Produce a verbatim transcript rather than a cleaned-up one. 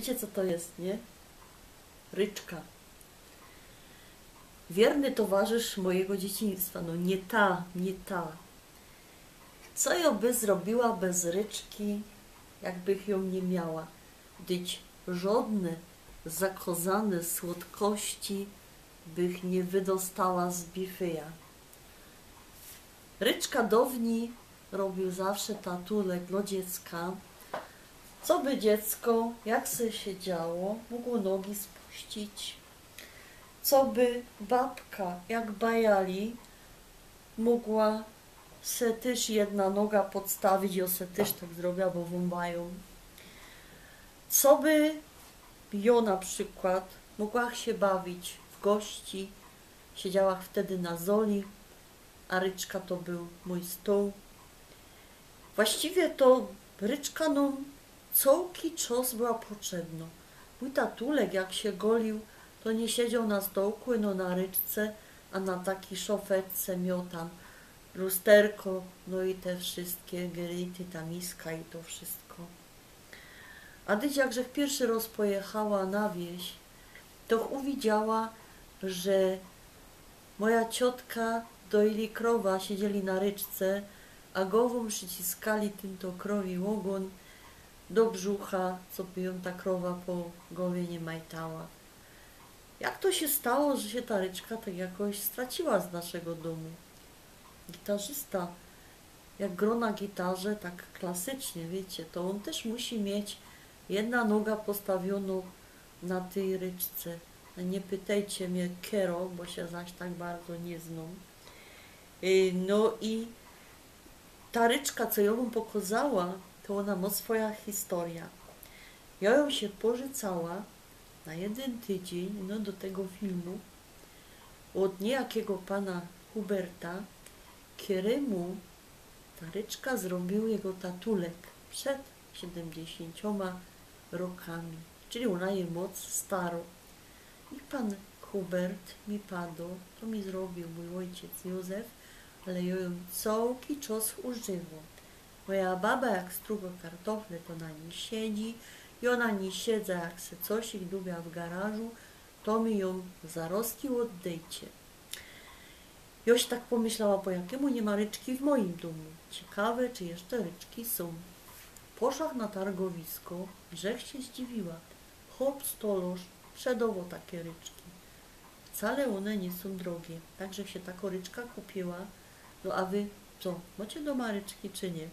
Wiecie, co to jest, nie? Ryczka. Wierny towarzysz mojego dzieciństwa. No niy ta, niy ta. Co jŏ by zrobiła bez ryczki, jakbych jã niy miała? Dyć żŏdne zakŏzane słodkości bych niy wydostała z bifyja. Ryczka downij robił zawsze tatulek dlŏ dziecka. Co by dziecko, jak se siedziało, mogło nogi spuścić. Co by babka, jak bajali, mogła se tyż jedna noga podstawić, jŏ se tyż tak zrobia, bo wōm bajōm. Co by jŏ na przikłŏd mogła sie bawić w gości, siedziała wtedy na zoli, a ryczka to bōł mōj stōł. Właściwie to ryczka nōm cołki czŏs była potrzebnŏ. Mōj tatulek, jak sie golił, to niy siedzioł na stołku, no na ryczce, a na takij szofetce mioł tam lusterko, no i te wszyjske geryty, ta miska i to wszyjsko. A dyć, jak żech piyrszy rŏz pojechała na wieś, to uwidziała, że moja ciotka doili krowa, siedzieli na ryczce, a gowōm prziciskali tym to krowi ôgōn do brzucha, co by jōm ta krowa po gowie niy majtała. Jak to sie stało, że sie ta ryczka tak jakoś straciła z naszego dōmu? Gitarzysta, jak gro na gitarze, tak klasycznie, wiycie, to ôn tyż musi mieć jedna noga postawionõ na tyj ryczce. Niy pytejcie mie, kero, bo sie zaś tak bardzo niy znōm. Y, no i ta ryczka, co jŏ wōm pokŏzała, to ôna mŏ swoja historyjŏ. Jŏ jōm sie pożyczała na jedyn tydziyń, no, do tego filmu ôd niyjakigo pana Huberta, kerymu ta ryczka zrobiōł jego tatulek przed siedymdziesiōntiōma rokami, czyli ôna je moc staro. I pan Hubert mi pado, to mi zrobiōł mōj ôjciec Józef, ale jŏ jōm cołki czŏs używōm. Moja baba jak strugo kartofle, to na nij siedzi, jŏ na nij siedza, jak se cosik dubia w garażu, to mi jōm zarozki ôddejcie. Jŏ sie tak pomyślała, po jakimu niy ma ryczki w mojim dōmu. Ciekawe, czy jeszcze ryczki sōm. Poszłach na targowisko, żech sie zdziwiła. Chop stolŏrz przedŏwoł take ryczki. Wcale ône niy sōm drogie. Tak żech sie tako ryczka kupiyła. No a wy co, mŏcie dōma ryczki czy niy?